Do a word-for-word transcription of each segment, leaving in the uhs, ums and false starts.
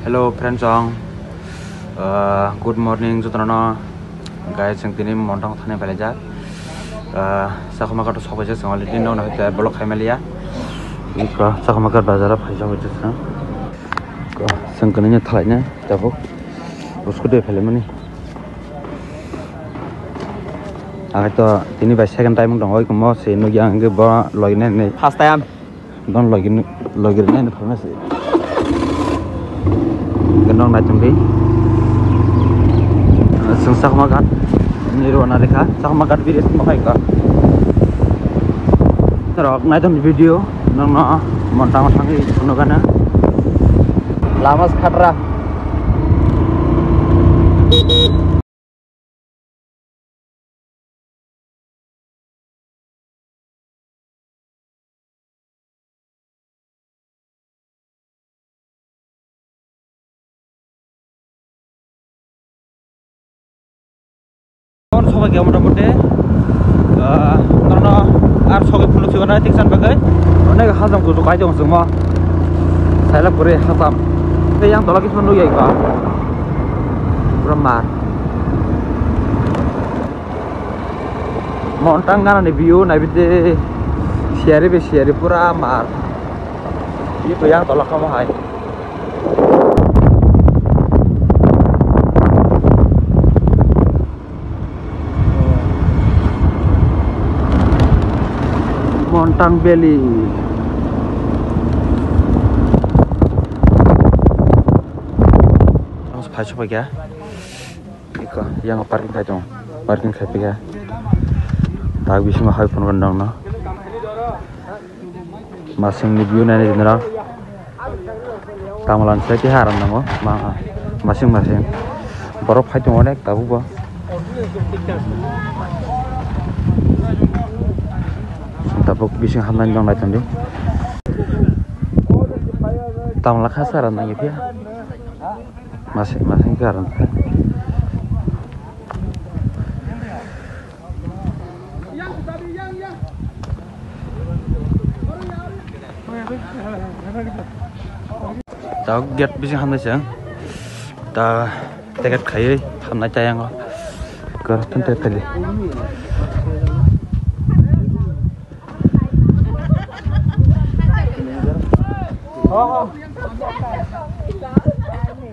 Hello friends, ang, uh, good morning jotono. Guys, ang tini Montang thani belai jak. Uh, Sakhuma ghat sokoi jak, ang already no na vlog khai maliya. Iko Sakhuma ghat bazar phai jak jak. Ko sengkani thalai na tabuk. Usko de phele mani. Ang to tini bai second time dong, oi komo se nugya ang bo logi nai nai. First time. Don logi logi nai nai phalna se. Gendong nai tongdi. Seng Sakhuma ghat ni rona rekha, Sakhuma ghat bridge mo khai ka. Rok nai tong video nang no Montang thangwi phunukana. Lama khatra. Sobai khe motamuti, ah, nono ar sogwi phunuk sigo na tiksan bagwi. Onek hajam kuchuk kai tong chwngmo. Sailak kwrwi hajam. Tei yang tola kisa nukya ikha. Pura mar. Montang ganani view naibide siyari be siyari pura mar. Iko yang tola kamo hai. Montang Valley. Phai sopai kha. Iko yang parking khai tongo. Parking khai pika. Tak bisingo hai phone gandang no. Masing ni view nai nai dinero. Tamalan sai tiha aram nango. Ma, masing masing. Borok phai tongo onek tabuk bo. Tabuk bising hamnai dong nai tongdi. Tamla kha sara nang phiya. Masing masing khe aram. Tao gate bising hamnai se ang. Ta ticket khaiwi hamnai tei ang. Kor thun te tali.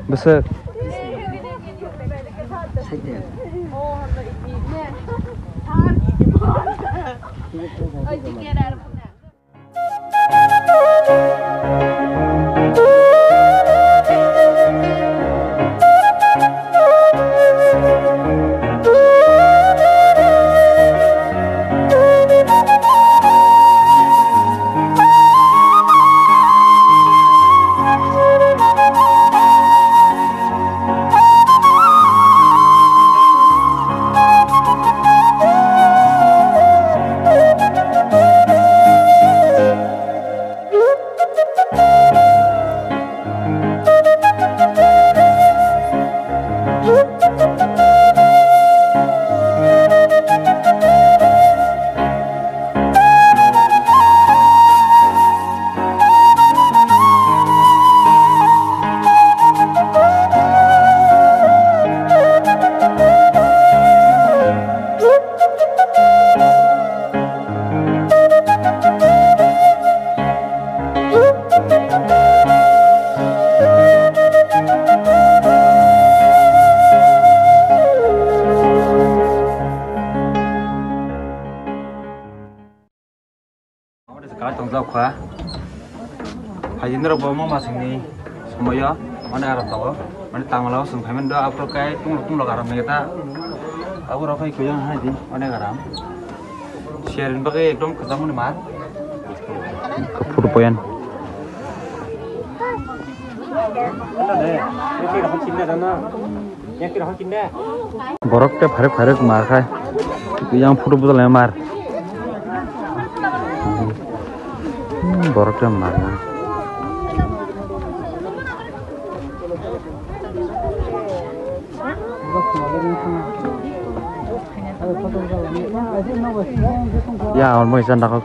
Bwswk. Kalai tongjak kha. Phaidi norok bo ma masingni somoio, mane aram tongo. Mane tangmala o chwng phaimani do, aphuru kai tunglok tunglok aram ni ta. Aborok hai kuyang hai di, onek aram. Siyarini bagwi ekdom kwchangmani mar. Photo point. Borok tei pharuk pharuk mar khai. Yang photo bujal mar. Hmm, borok tei mar na. Ya, on mo isan dakok.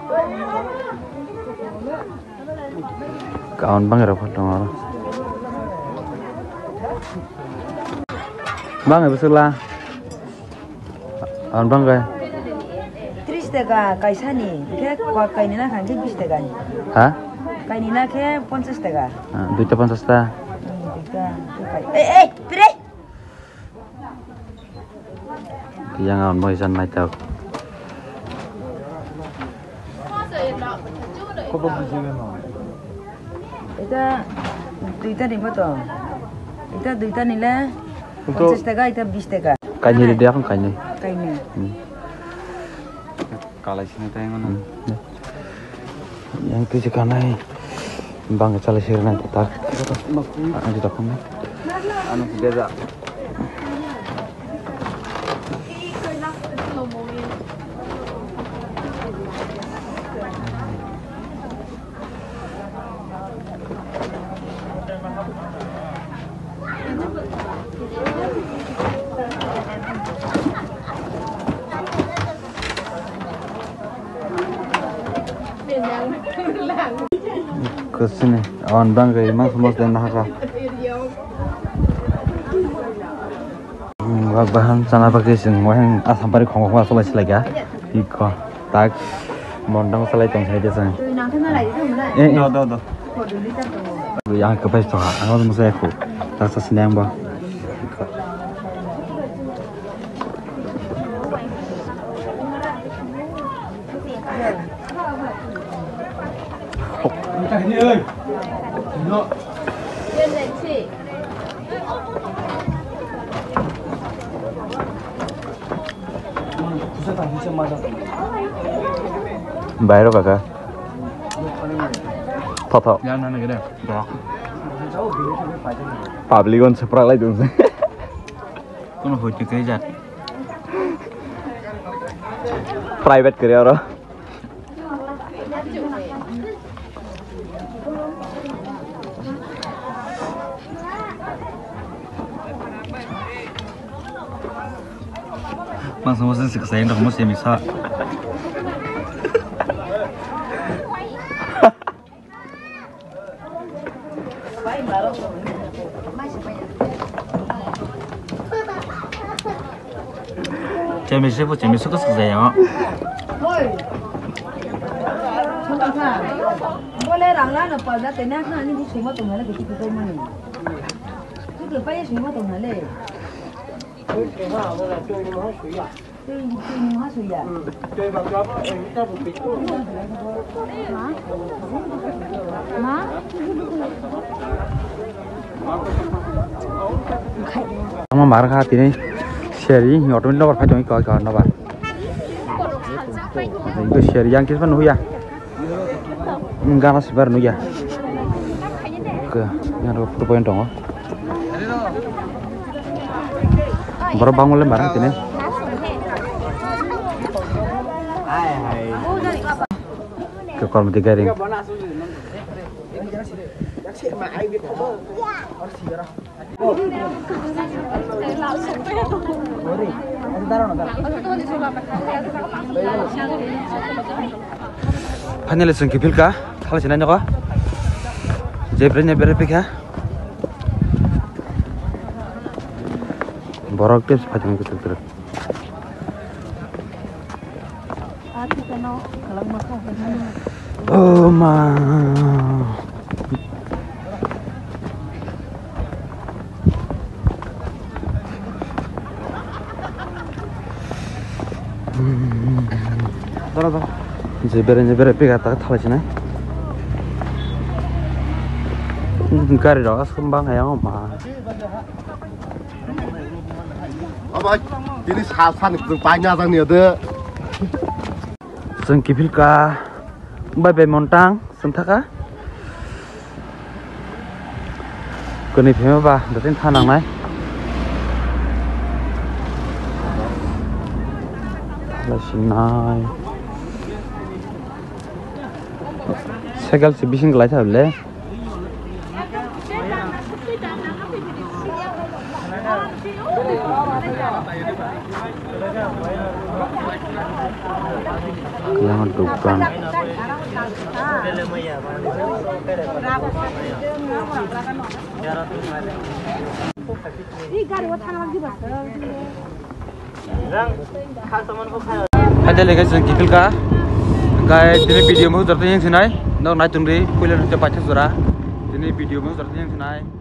Kawan bangwi rok tongo oro. Bang hai bwswkla? Ang bang kai? Tris taka kaisani, khe ko-, kainwi na kha khe bis taka. Ha? Kainwi na khe ponchas taka. Ah, duita ponchas ta? Hmm, duita, duita. Eh, eh, pire! Yang ang bai jan nai tak. Kobo bujigano. Eta duita ni boto. Eta duita nile Ito ponchas taka, eta bis taka. Kainwi de, de, akon kainwi. Kainwi. Hmm. Kalai sini tayang ano. Hmm. Yang tu je kanai bang chalai sirnai tak. Ang je tak. Ano beza. Kusini, awan bang gai mang sumos den nahaka. Hmm, wak bahan chana bagwi chwng wahing Assam bari khongo khongo asolai silaika. Iko, tak, mondang salai tong sai de chwng. Eh, eh. Do, do, do. Yang kwpai tongha, ang masa aku. Tak sa sinang ba. Bairo kaka. Thotho. Public on sepra lai dun. Kono hoi twi khe jat. Private kare oro. Mangsa mangsa se kasai ndo mo se mi sa. Chemistry bo chemistry ko swk jaya o. Bole rang lano palda tei nak na ani di sima tong hale kiti kito mani. Kito pai sima tong hale. Ama mar kha tini seri auto nobar phai tong kha nobar. Seri yang kisman huya. Gana sibar nugya. Ke, yang ada foto point dong. Borok bangmale marang tini. Ke kormoti garing. Finally, chwng kiphil kha, thala sinai nogo. Jebrenya bere pikha. Borok tei phaitong kiphil kiphil. Oh ma. Dora, dora. Je bere, je bere, pega tak thalai sinai. Gari rok aswk bang ayang ma. Obo, tini sal sani kwrwng paina jang ni ode. Chwng kiphil ka, bai bai montang, chwng thaka. Kwnwi phema ba, datin tha nangnai. Sinai. Cycle se bising lai tha le. Yang dukan. Hai de lege jeng kipil ka. Gai dini video mo jor teng sinai. Nok nai tungri puila nang te pacha jora. Dini video mo jor teng sinai.